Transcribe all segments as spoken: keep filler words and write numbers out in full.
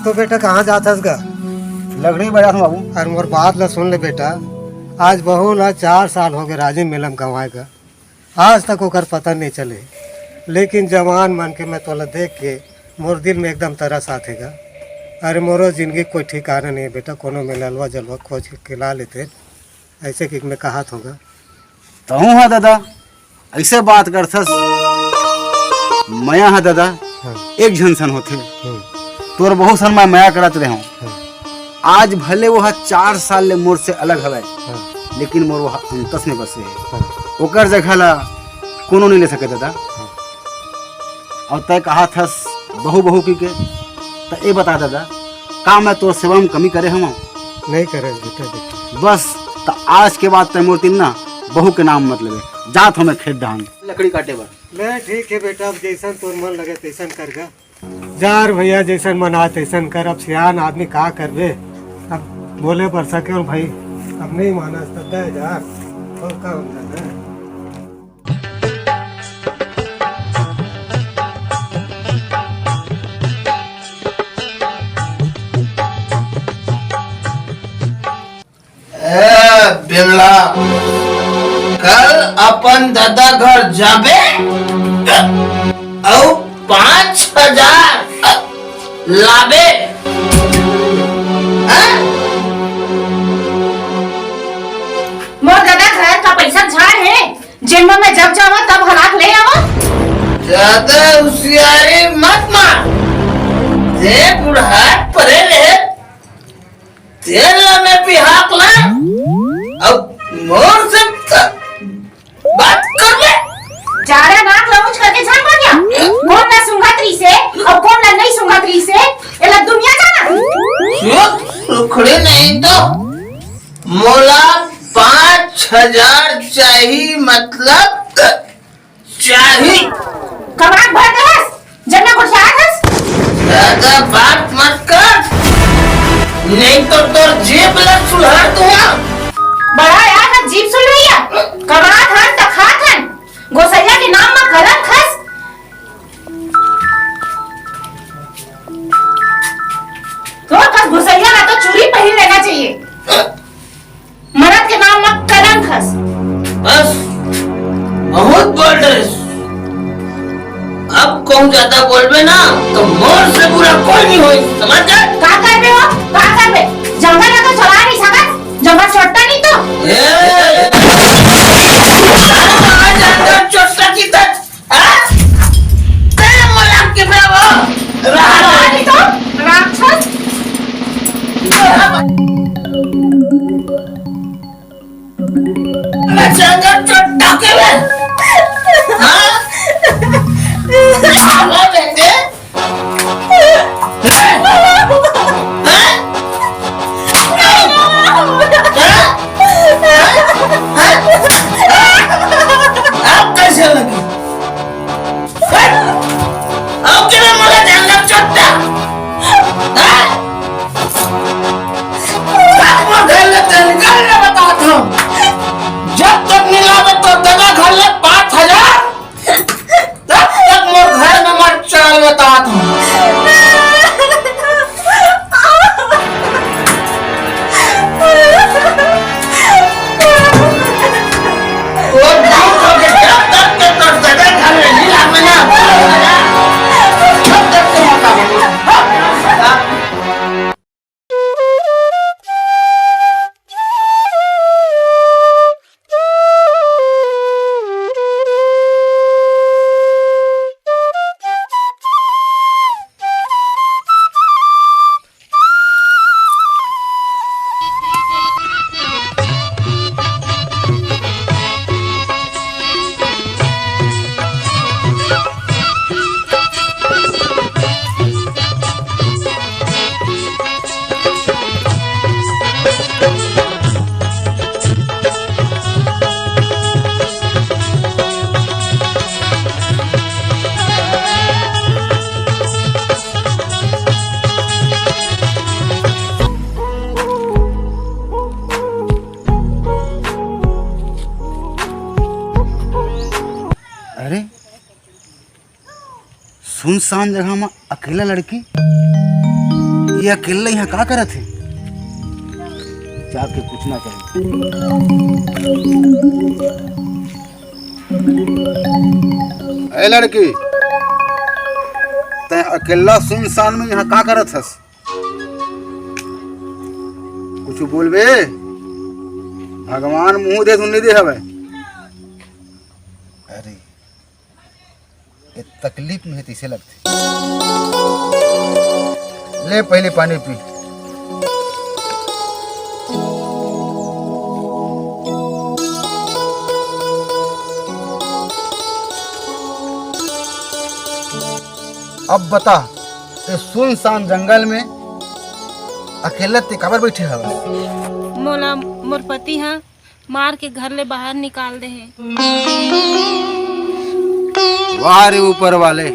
तो बेटा, कहाँ जात हस गा? लकड़ी बजात हूँ बाबू। अरे, मोर बात ला सुन ले बेटा, आज बहू ला चार साल हो गए राजिम मेला म गंवाए गा, आज तक ओकर पता नहीं चले। लेकिन जवान मन के मैं तोला देख के मोर दिल में एकदम तरस आथे गा। अरे, मोरो जिंदगी कोई ठिकाना नहीं है बेटा, कोनो मेलवा जलवा खोज के ला लेते, ऐसे कि मैं कहात हूँ गा। तहूँ हा दादा, ऐसे बात करथस। मया हा दादा, हाँ। एक झन सन होथे। हम्म। तोर बहुत सन मैं मया करत रहे हूँ। हाँ। आज भले वो हा चार साल ले मोर से अलग हवय, हाँ। लेकिन मोर वो हा अंतस में बसे हे। हाँ। ओकर जगह ला कोनो नहीं ले सके दादा। हाँ। और तय कहा थस बहू बहू की के, त ए बता दादा, का मैं तोर सेवा में कमी करे हूँ? नहीं करे बेटा, बेटा। बस, त आज के बाद तय मोर तीन ना बहू के नाम मत लेवे। जात हूँ मैं खेत डहान लकड़ी काटे बर। ले ठीक है बेटा, अब जैसन तोर मन लगे तैसन कर गा। जा रे भैया, जैसन मन आए तैसन कर। अब सियान आदमी का करबे, अब बोले बर सके भाई, अब नहीं मानस त दे जा, और का हम करना है? ए बिमला, कल अपन दादा घर जाबे अउ पाँच हजार लाबे। हैं? मोर दादा घर का पैसा झाड़ है, जेन में मैं जब जावा तब हलाक ले आवा। ज्यादा होशियारी मत मार, जे बुढ़ात परे रहे तेल में भी हाथ ला, अब मोर से त-, बात कर ले। जाड़ा नाक ला ऊंच करके झन बोल गया। कौन ला सुंगत रही से और कौन ला नहीं सुंगत रही से, एला दुनिया जाना। चुप, रुखड़े नहीं तो। मोला पाँच हजार चाही, मतलब चाही। कबाड़ भर दे हस, जब ना गोठियात हस। ज्यादा बात मत कर, नहीं तो तोर जीभ ला सुलहार दूंगा। बड़ा यार, ना जीभ सुलहइया। कबाड़ हन त खात हन, गोसैया के नाम म कलंक हस। तोर कस गोसैया ला तो चूड़ी पहन लेना चाहिए। मरद के नाम म कलंक हस। बस, बहुत बोल डरेस। अब कहूँ ज्यादा बोलबे ना, तो मोर से बुरा कोई नहीं होई, समझ गए? का करबे हो? का करबे? जंगल में तो चला नहीं सकत, जंगल छोड़ता नहीं तो। ए, जंगल छोड़ता की तक हाँ? तेरे मजाक के बराबर। रानी तो राक्षस। मैं जंगल चोर डाके में। हाँ? वो बेटे। हैं? हैं? आप कैसे लगे? हट! अब के मैं मोला जंगल चोट्टा। हैं? अब मोर घर ले तैं निकल ले बतात हूँ। जब तक नहीं लाबे तोर दादा घर ले पाँच हजार, तब तक मोर घर में मत चल बतात हूँ। वो दूर होके जब तक के तोर दादा घर में नहीं लाबे ना, तब तक के मत आबे। अरे, सुनसान जगह में अकेला लड़की। ये अकेल्ला इहाँ का करत हे? जाके पूछना चाही। ए लड़की, तैं अकेल्ला सुनसान में इहाँ का करत हस? कुछु बोलबे? भगवान मुँह दे सुन दे हवय। अरे, ये तकलीफ में हे तइसे लगथे। ले पहली पानी पी। अब बता, ये सुनसान जंगल में अकेल्ला तैं काबर बइठे हवस? मोला मोर पति ह मार के घर ले बाहर निकाल दे हे। वाह रे ऊपर वाले,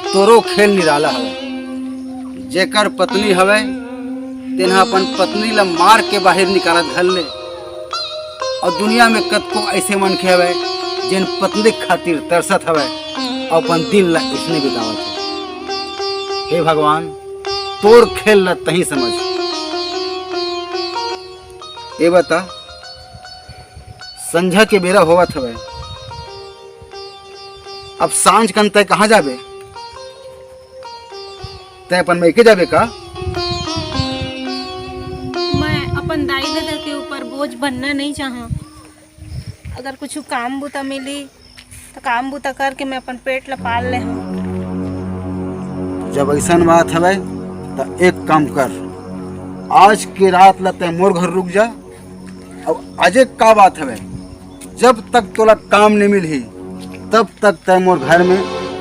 तोरो खेल निराला हवय। जेकर पत्नी हवय, तेन ह अपन पत्नी ल मार के बाहर निकालत घर ले। अउ दुनिया में कतको अइसे मनखे हवय, जेन पत्नी खातिर तरसत हवय, अउ अपन दिन ल इसने बितावत हे। हे भगवान, तोर खेल ल तहीं समझ। ए बता, संझा के बेरा होवत हवय, अब सांझ कन तैं कहाँ जाबे? तैं अपन मइके जाबे का? मैं अपन दाई ददा के ऊपर बोझ बनना नहीं चाहूँ। अगर कुछ काम बूता मिली, त काम बूता करके मैं अपन पेट ल पाल ले हूँ। जब अइसन बात हवय, त एक काम कर, आज के रात ल तैं मोर घर रुक जा। अब आज एक का बात हवय, जब तक तोला काम नहीं मिलही, तब तक तैं मोर घर में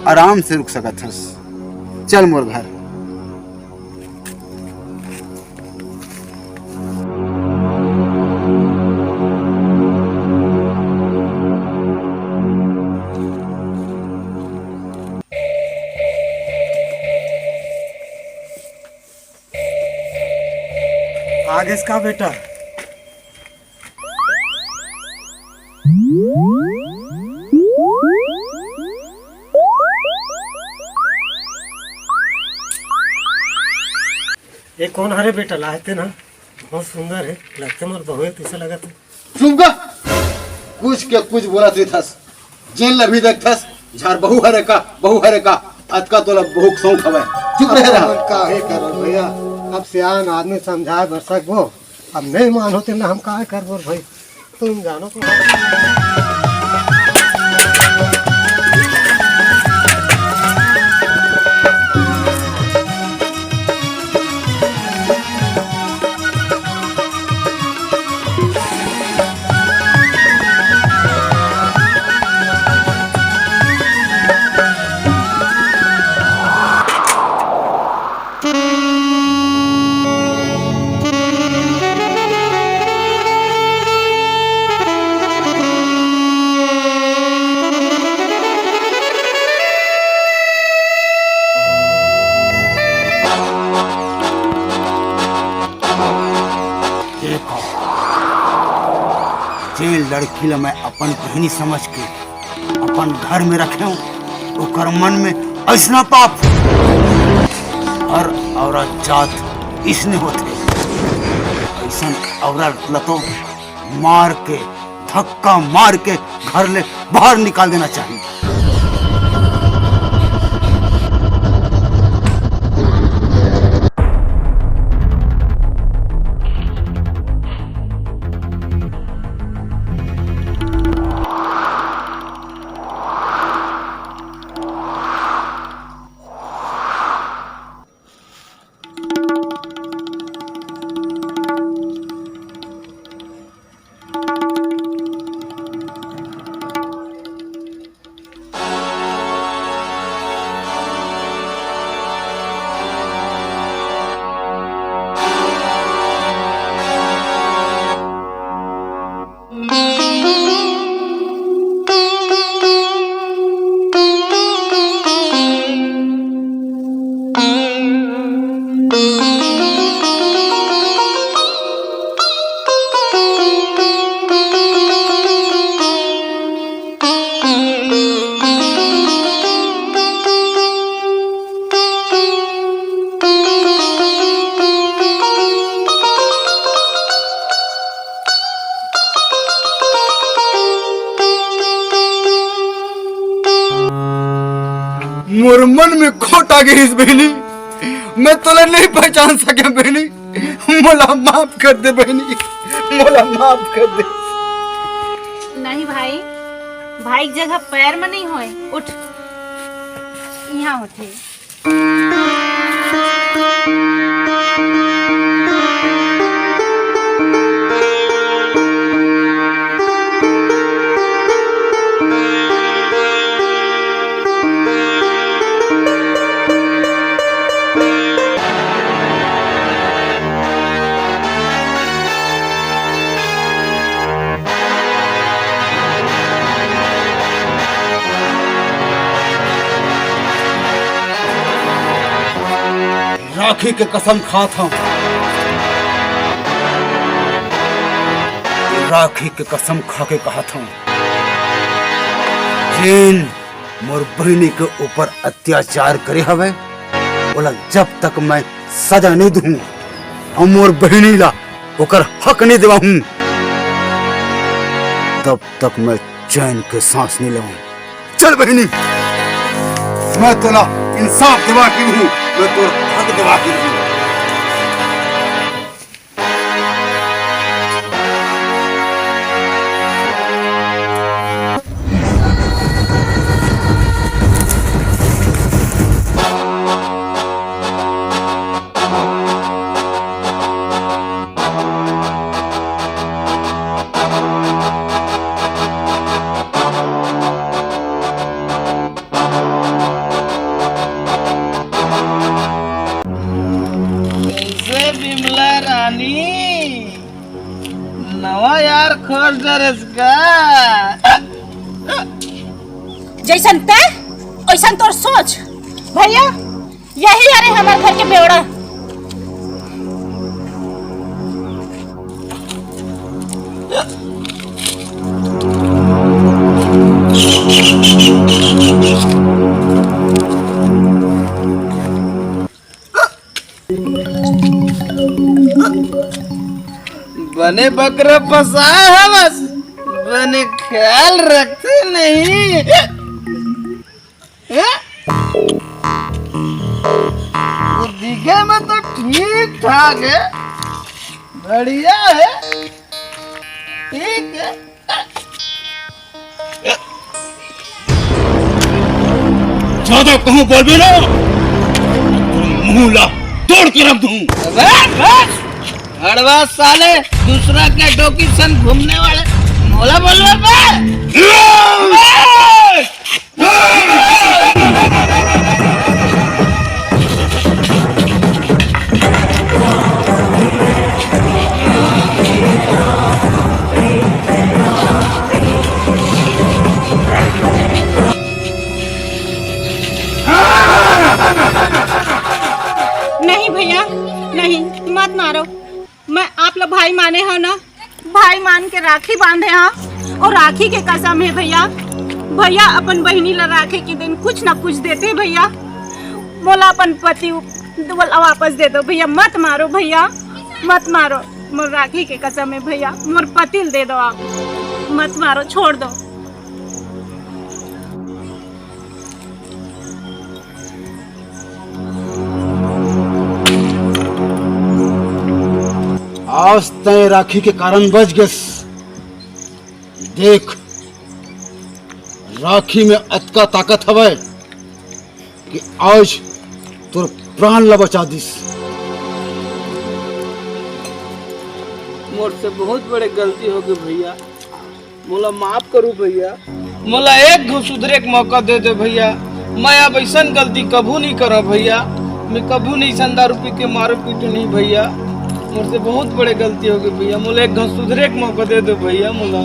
आराम से रुक सकत हस। चल मोर घर। आगेस का बेटा? ये कोन हरे बेटा? लाहते ना, बहुत सुंदर हे, लगथे मोर बहू हे तइसे लगत हे। चुप कर। कुछ के कुछ बोलत रहिथस। जेन ल भी देखथस, झार बहू हरे का, बहू हरे का। अतका तोला बहू के शौक हवय। चुप रहे रहा। अब काहे करब भैया, अब सियान आदमी समझाए बर सकबो, अब नहीं मानों तेला हम काहे करबो भाई, तुम जानो तो। देखो, जे लड़की ल मैं अपन बहिनी समझ के अपन घर में रखे हूँ, ओकर मन में अइसना पाप। हर औरत जात इसने होथे। अइसन औरत ल तो मार के, धक्का मार के घर ले बाहर निकाल देना चाहिए। मोर मन में खोट आ गइस बहिनी, मैं तोला नहीं पहचान सके बहिनी, मोला माफ कर दे बहिनी, मोला माफ कर दे। नहीं भाई, भाई के जगह पैर में नहीं होय, उठ, यहाँ होथे। राखी के कसम खात हंव, राखी के कसम खा के कहत हंव, जेन मोर बहिनी के ऊपर अत्याचार करे हवय, ओला जब तक मैं सजा नहीं दूं अउ मोर बहिनी ला ओकर हक नहीं दिवाहूं, तब तक मैं चैन के सांस नहीं लेवाहूं। चल बहिनी, मैं तोला इंसाफ दिवा के रहूं, मैं तोर हक दिवा के रहूं। कैसे बिमला रानी, नवा यार खोज डरेस का? जैसन तै, वैसन तोर सोच। भैया, यही अरे हमर घर के बेवड़ा। बने बकरा फंसाए हवस, बने ख्याल रखते नहीं। हैं? वो दिखे में तो ठीक ठाक है, बढ़िया है, ठीक है। ज्यादा कहूं बोलबे ना, तो मुंह ला तोड़ के रख दूं। बस, बस। हड़वा साले, दूसरा के डोकी संग घूमने वाले मोला बोलबे बे? नहीं भैया, नहीं, मत मारो। मैं आप लोग भाई माने हो ना, भाई मान के राखी बांधे हा, और राखी के कसम है भैया, भैया अपन बहिनी ला राखी के दिन कुछ ना कुछ देते भैया। मोला अपन पति उ-, वापस दे दो भैया, मत मारो भैया, मत मारो। मोर राखी के कसम है भैया, मोर पति ल दे दो आप, मत मारो, छोड़ दो। आज तय राखी के कारण बच गेस। देख, राखी में अतका ताकत हवय कि आज तोर प्राण ला बचा दिस। मोर से बहुत बड़े गलती हो गई भैया, मोला माफ करू भैया, मोला एक घो सुधरे के मौका दे दे भैया। मैं अब ऐसन गलती कभू नहीं करो भैया, मैं कभू नहीं ऐसन दारू पी के मारो पीटू नहीं भैया। मोर से बहुत बड़े गलती हो गई भैया, मोला एक घो सुधरे के मौका दे दे भैया, मोला।